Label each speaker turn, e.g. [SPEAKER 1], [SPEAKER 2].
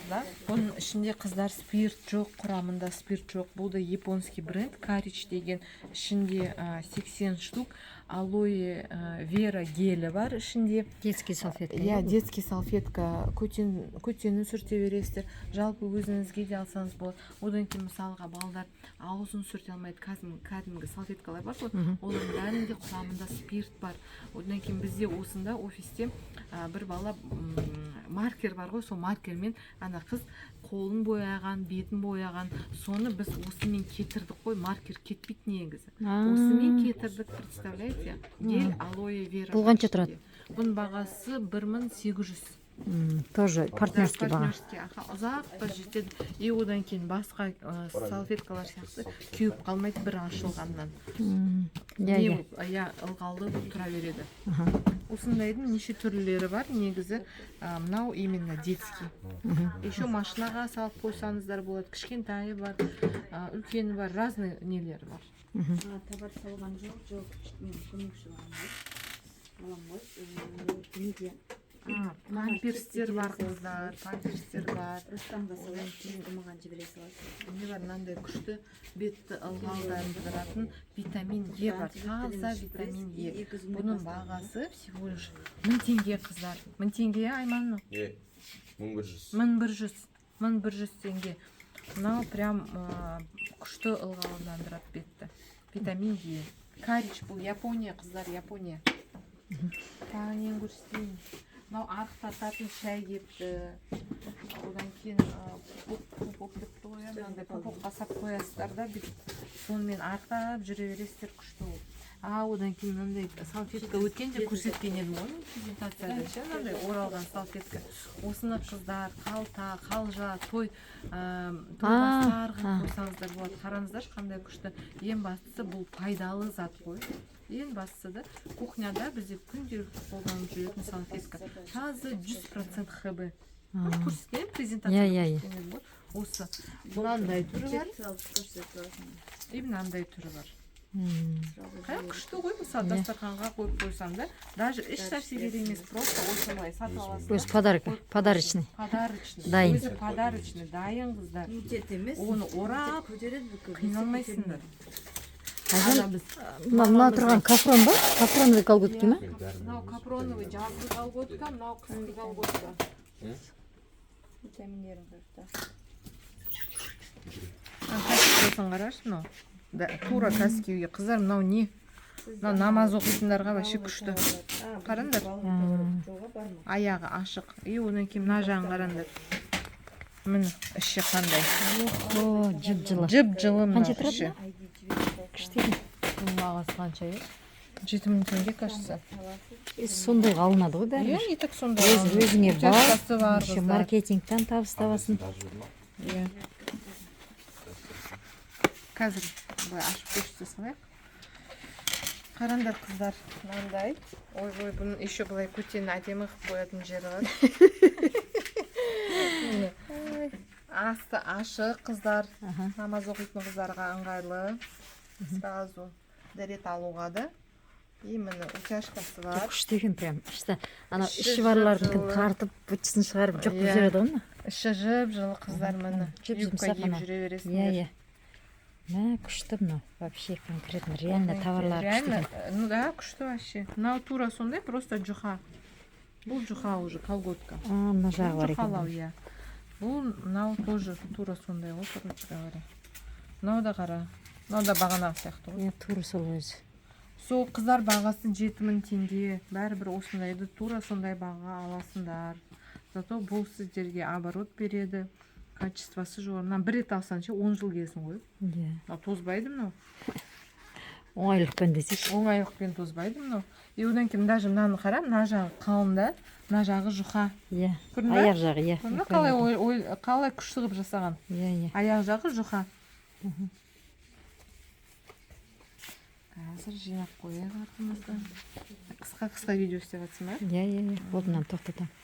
[SPEAKER 1] Да, бұның ішінде, қыздар, спирт жоқ, құрамында спирт жоқ. Бұл да японский бренд, Карич деген. Ішінде 80 штук алоэ вера гелі бар ішінде.
[SPEAKER 2] Детский салфетка.
[SPEAKER 1] Иә, детский салфетка. Көтенін сүрте бересіздер, жалпы өзіңізге де алсаңыз болады. Одан кейін, мысалға, балдар аузын сүрте алмайды, кәдімгі салфеткалар бар ғой, олардың бәрінде құрамында спирт бар. Одан кейін бізде осында офисте бір бала маркер бар ғой, сол маркермен ана қыз қолын бояған, бетін бояған. Соны біз осымен кетірдік қой, маркер кетпейді негізі. Осымен кетірдік, представляете? Гель алоэ вера.
[SPEAKER 2] Бұл қанша тұрады?
[SPEAKER 1] Бұның бағасы 1800.
[SPEAKER 2] Тоже партнерский баға.
[SPEAKER 1] Партнерский, аха, ұзақ бір жетеді. И одан кейін басқа салфеткалар сияқты кеуіп қалмайды бір ашылғаннан.
[SPEAKER 2] Иә.
[SPEAKER 1] Не
[SPEAKER 2] Иә.
[SPEAKER 1] болып, иә, ылғалды болып тұра береді. Осындайдың неше түрлері бар негізі. Мынау именно детский. Еще машинаға салып қойсаңыздар болады. Кішкентайы бар, үлкені бар, разный нелері бар.
[SPEAKER 3] Товар салған жоқ, жоқ, мен көмекші балам ғой, балам ғой. Неге?
[SPEAKER 1] Памперстер бар, қыздар, памперстер бар.
[SPEAKER 3] Рустамға салады, енді маған жібере салады.
[SPEAKER 1] Не бар? Мынандай күшті бетті ылғалдандыратын витамин Е бар, таза витамин Е. Бұның бағасы всего лишь 1000 теңге, қыздар, 1000 теңге, иә, Айман?
[SPEAKER 4] Е, 1100.
[SPEAKER 1] 1100, 1100 теңге. Мынау прям күшті ылғалдандырады бетті, витамин Е. Карич, бұл Япония, қыздар, Япония. Тағы нені көрсетейін? Мынау арықтататын шай келіпті. Одан кейін пупок, пупок депті ғой, иә, мынандай пупокқа сап қоясыздар да, бүйтіп сонымен арықтап жүре бересіздер, күшті болып. Одан кейін мынандай салфетка, өткенде көрсеткен едім ғой мен презентацияда ше, мынандай оралған салфетка. Осыны, қыздар, қалта, қалжа, той бастар қылып қойсаңыздар болады. Қараңыздаршы, қандай күшті. Ең бастысы, бұл пайдалы зат қой. Ең бастысы да, кухняда бізде күнделікті қолданып жүретін салфетка, таза 100% ХБ. Көрсеткен, презентацияда
[SPEAKER 2] Иә, иә, иә.
[SPEAKER 1] көрсеткен едім ғой. Осы мынандай түрі бар
[SPEAKER 3] Салып көрсете аласың.
[SPEAKER 1] И мынандай түрі бар. Қай күшті ғой. Мысалы, дастарханға қойып қойсаң да, даже еш нәрсе керек емес, просто осылай сатып аласың да,
[SPEAKER 2] Өзі подарок,
[SPEAKER 1] қойып қойсаң.
[SPEAKER 2] подарочный.
[SPEAKER 1] Подарочный.
[SPEAKER 2] Дайын.
[SPEAKER 1] Өзі подарочный, дайын, қыздар.
[SPEAKER 3] Митет емес.
[SPEAKER 1] Оны орап
[SPEAKER 3] көтереді бүкіл.
[SPEAKER 1] қиналмайсыңдар.
[SPEAKER 2] Айжан,
[SPEAKER 1] Ана біз
[SPEAKER 2] мына тұрған капрон ба? Капроновый колготки ма?
[SPEAKER 1] Мынау капроновый жазғы колготка, мынау қысқы колготка.
[SPEAKER 3] Витаминдерін қойыпты.
[SPEAKER 1] Качествосын қарашы мынау да, тура кәсіп. Қыздар, мынау не? Мынау намаз оқитындарға вообще күшті. Қараңдар. Аяғы ашық. И одан кейін мына жағын қараңдар, міне, іші қандай.
[SPEAKER 2] О, жып жылы.
[SPEAKER 1] Жып жылы мынау.
[SPEAKER 2] Қанша тұрады?
[SPEAKER 1] Іші.
[SPEAKER 2] Күшті екен.
[SPEAKER 1] Бұның бағасы қанша еді? 7000 теңге, кажется.
[SPEAKER 2] Сондайға алынады ғой бәрібір.
[SPEAKER 1] Иә, и так сондай.
[SPEAKER 2] Өзіңе бар,
[SPEAKER 1] Утяжкасы бар,
[SPEAKER 2] еще
[SPEAKER 1] қыздар.
[SPEAKER 2] Маркетингтен табыс табасың.
[SPEAKER 1] Иә, қазір былай ашып көрсете салайық. Қараңдар, қыздар, мынандай. Ой, ой, бұның еще былай көтені әдемі қылып қоятын жері бар. Міне. Асты ашық, қыздар. Намаз оқитын қыздарға ыңғайлы, сразу дәрет алуға да. И міне, утяжкасы бар.
[SPEAKER 2] Күшті екен прям. Ішті анау
[SPEAKER 1] Іші
[SPEAKER 2] іші барлардікін
[SPEAKER 1] жып-жылы.
[SPEAKER 2] тартып, бытшысын шығарып, жоқ қылып жібереді ғой мына.
[SPEAKER 1] Іші жып жылы, қыздар, міне.
[SPEAKER 2] Жып
[SPEAKER 1] Юбка
[SPEAKER 2] жұмсақ
[SPEAKER 1] киіп
[SPEAKER 2] анау.
[SPEAKER 1] жүре
[SPEAKER 2] Иә.
[SPEAKER 1] бересіңдер.
[SPEAKER 2] Иә, мә, күшті мынау. Вообще конкретно, реально товарлары күшті
[SPEAKER 1] Реально,
[SPEAKER 2] екен.
[SPEAKER 1] ну да, күшті вообще. Мынау тура сондай, просто жұқа. Бұл жұқа уже колготка.
[SPEAKER 2] А, мына жағы бар екен.
[SPEAKER 1] Жұқалау, иә. Бұл мынау тоже тура сондай ғой, короче говоря. Мынау да, қара, мынау да бағанағы сияқты ғой.
[SPEAKER 2] Иә, тура сол өзі.
[SPEAKER 1] Сол, қыздар, бағасы 7000 теңге. Бәрібір осындайды тура сондай бағаға аласыңдар. Зато бұл сіздерге оборот береді, качествосы жоғары. Мына бір рет алсаң ше, 10 жыл киесің ғой. Мынау тозбайды мынау.
[SPEAKER 2] Оңайлықпен десейші.
[SPEAKER 1] Оңайлықпен тозбайды мынау. И одан кейін даже мынаны қара, мына жағы қалың да, мына жағы жұқа. Көрдің ба?
[SPEAKER 2] Аяқ жағы, иә.
[SPEAKER 1] Көрдің ба, қалай ой, қалай күшті қылып жасаған?
[SPEAKER 2] Иә иә
[SPEAKER 1] Аяқ жағы жұқа. Қазір жинап қояйық артымыздан. Қысқа қысқа видео істеп жатсың ба?
[SPEAKER 2] Иә, болды, мынаны тоқтатамын.